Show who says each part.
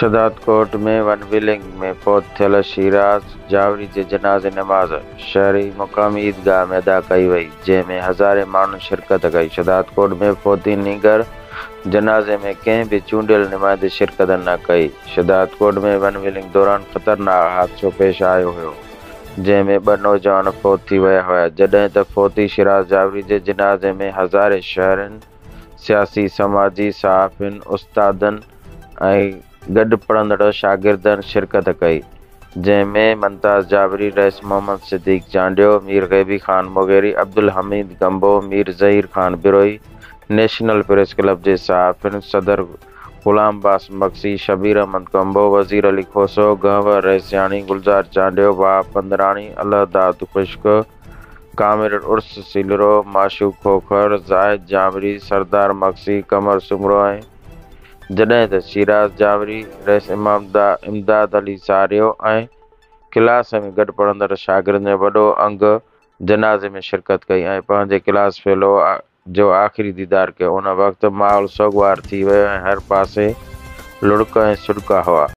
Speaker 1: Shahdadkot ۾ one wheeling ۾ فوت ٿيل شيراز جاوري جي جنازي نماز شهري مقامي عيدگاهه ۾ ادا ڪئي وئي، جنهن ۾ هزارين ماڻهن شرڪت ڪئي. شهدادڪوٽ ۾ فوتي نينگر جنازي ۾ ڪنهن به چونڊيل نمائندي شرڪت نه ڪئي. شهدادڪوٽ ۾ ون ويلنگ دوران خطرناڪ حادثو پيش آيو هيو، جنهن ۾ ٻه نوجوان فوت ٿي ويا هيا، جڏهن ته فوتي شيراز جاوري جي جنازي ۾ هزارين شهرين، سياسي، سماجي، صحافين، استادن ۽ گڏ پڙهندڙ شاگردن شرڪت ڪئي، جنهن ۾ ممتاز جابري، رئيس محمد صديق چانڊيو، مير غيبي خان مغيري، عبدالحميد گنبو، Mir Zaheer Khan Brohi, national press club جي صحافين صدر غلام عباس مگسي، شبير احمد گنبو، وزير علي کوسو، گهنور رئيسياڻي، گلزار چانڊيو، وهاب پندراڻي، الهداد خشڪ، ڪامريڊ عرس سيلرو، معشوق کوکر، زاهد جامري، سردار مگسي، قمر سومرو ۽ جڏهن ته شيراز جاوري، رئيس امداد علي ساريو ۽ ڪلاس ۾ گڏ پڙهندڙ شاگردن جو وڏو انگ جنازي ۾ شرڪت ڪئي ۽ پنهنجي ڪلاس فيلو جو آخري ديدار ڪيو. ان وقت ماحول سوڳوار ٿي ويو ۽ هر پاسي لڙڪ ۽ سڏڪا هئا.